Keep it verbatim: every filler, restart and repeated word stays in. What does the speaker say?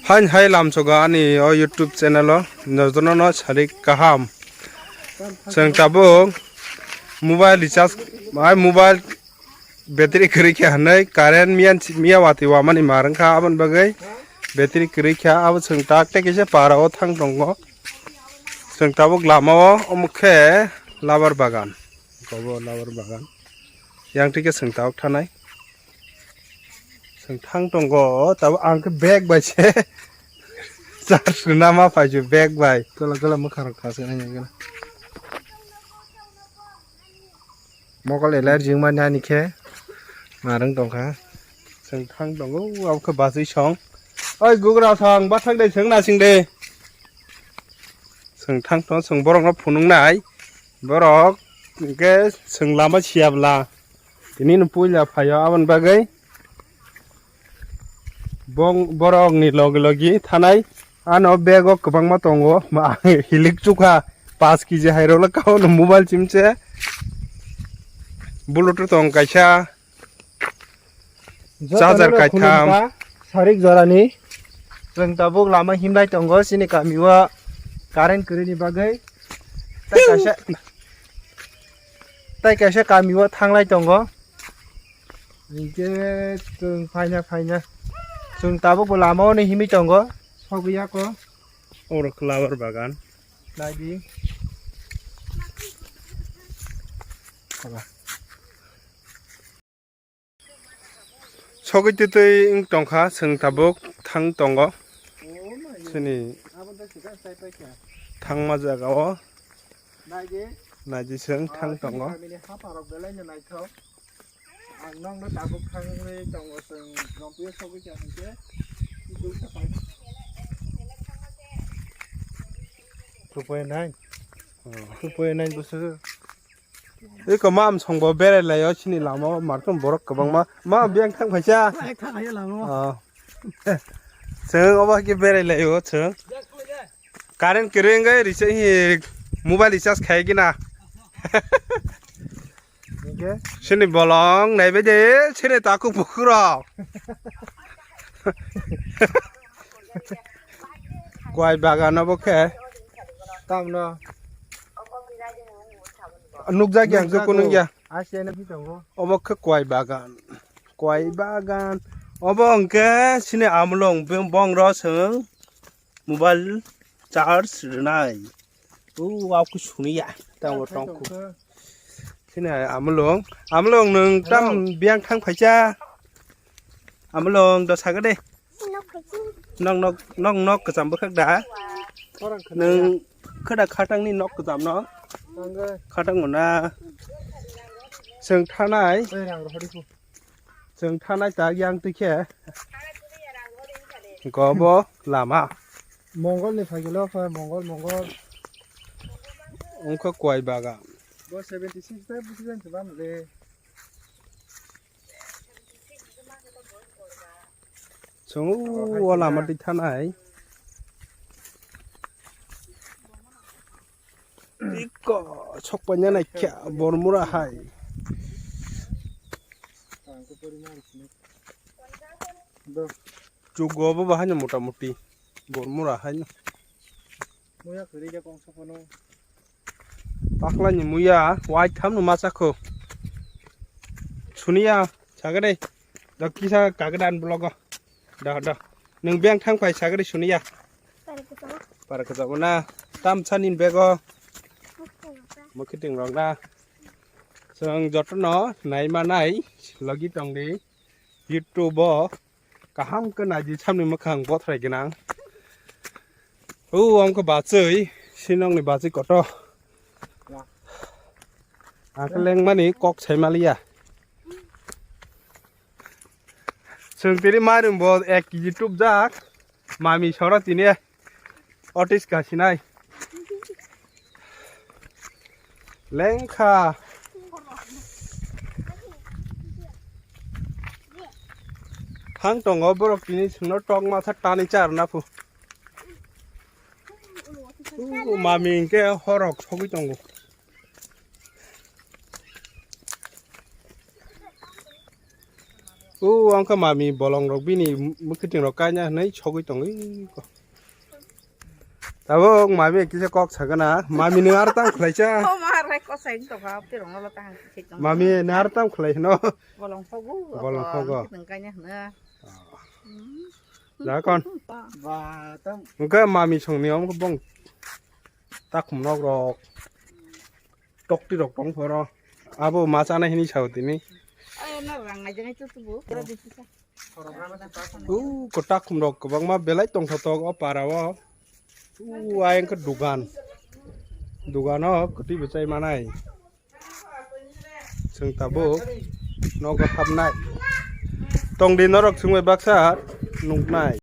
Hain hai lamsogo ani o YouTube channel o, nojono no sarik kaham. Chwng tabuk mobile recharge, hai mobile battery kwrwi khe hwnwi current miyan, miya watwi wamani mar wngkha, aboni bagwi battery kwrwi kha, abo chwng tak tei kisa para o thang tongo. Chwng tabuk lama o omo khe labar bagan, kobo labar bagan, yang twi khe chwng tabuk thanai. Chwng thang tongo, tabuk ang khe bag bai se charge rwna ma phai se bag bai. Tola tola mwkhang rok khasana ya gana. Mokol allergy wngmani ani khe narwng tongkha. Chwng thang tongo, abo khe bachwi song. Oi gugra song, bathang de chwng nasing de. Chwng thang tongo, chwng borokno phunuknai. Borok hwnkhe chwng lama siyabla. Tini no puila phaio aboni bagwi. Bong-, borokni logi logi thanai. Ano bag o kwbangma tongo. Ma, hilik chukha. Paanch kg hai rok le kao no mobile chimse. Bluetooth tong kaisa. Jotono Charger rok kaitham. Khulumkha, sarik jorani. Chwng tabuk lama himlai tongo chini kamio current kwrwini bagwi. Tai kaisa, tai kaisa kamio thanglai tongo. Hinkhe chwng phaina phaina. Chwng tabukbo lama-o himwi tongo. Sogwi yako. Oro khlabar bagan. Naidi. Hala. Sogwi twtwi wng tongkha, chwng tabuk thang tongo. Chini thangma jaga o naidi chwng thang tongo. Two point nine. Oh. Two point nine bosor. Eko mam songbo berai laio chini lama o markhon borok kwbangma. Ma biyang thang phaisa. Ek thang hai lama o. Oh. Chwng obo hai khe berai laio chwng. Current kwrwi wngwi risa hi mobile recharge khai gina. Hinkhe? Chini bolong naibai de chini takhuk bukhuk rok. Kwai bagan obo khe. Tamno. Nukjak yang khe kunung ya. Asya na phi tongo. Obo khe kwai bagan. Kwai bagan. Obo hwnkhe chini amulong bong rw chwng mobile charge rwnai. O aku suniya. Tamo tongkhu. Sini amulong. Amulong nwng tam biyang thang phaisa. Amulong do saga de. Nok nok nok nok kwcham bwkhak da. Nwng khada khatang ni nok kwcham no. Khatang na. Chwng thanai. Chwng thanai ta yang twi khe. Gobo lama. Mongol ni phaikhe lo khe mongol mongol. Wngkha kwai bagan. Bo seventy six ta busi jan se bam le. Chwng o lama twi thanai. Iko sokpaina naikha bormura hai. Chugo bo bahai no mota moti bormura hai no. Muya kwrwi khe kongsa phano. Paklani muya wai tham no ma chakho. Suniya sagade. Da kisa kagdan blogo. Da da. Nwng beng thang phai sagade suniya. Para kwchamo na. Tamsani bego. Mukhiting rok na. Chwng jotono nai manai logi tongdi. YouTube o kaham khe naidi samni mwkhang bothrai gwnang. O wngkha bachwi, sinokni bachwi kotor. Ang khe lengmani kok sai maliya. Chwng tini mairung bo ek kg tubjak. Mami sora tini otis kasinai. Lengkha. Hang tongo borok tini sungno tok masa tani charna phu. U, mami hingke horok sogwi tongo. O, ang khe mami bolong rok bini mwkhwtwng rok kaina hwnwi sogwi tongwi. Tabuk mami kisa kok sagana, mami nwng aro tam khlaisa. O ma rai kosai wng tongkha, tei rongno lo ta hang khe tong. Mami nwng aro tam khlai hwno. Bolong phogo, Bolong phogo. Nwng kaina hwno. Jakon. Ba tam. Hwnkhe mami songni omo khe bong takhum nok rok. Tokti rok tong phoro. Abo ma chana hini sao tini. Ay, na rang ngai jangai tu tu bu. Kira di sisa. U, kwtak khum rok kwbangma belai tongthotok o para o. U, ayang khe dugan. Dugan o kwtwi bwchai manai. Chwng tabuk nogo hapnai. Tongdi norok chwng bai baksa nuknai.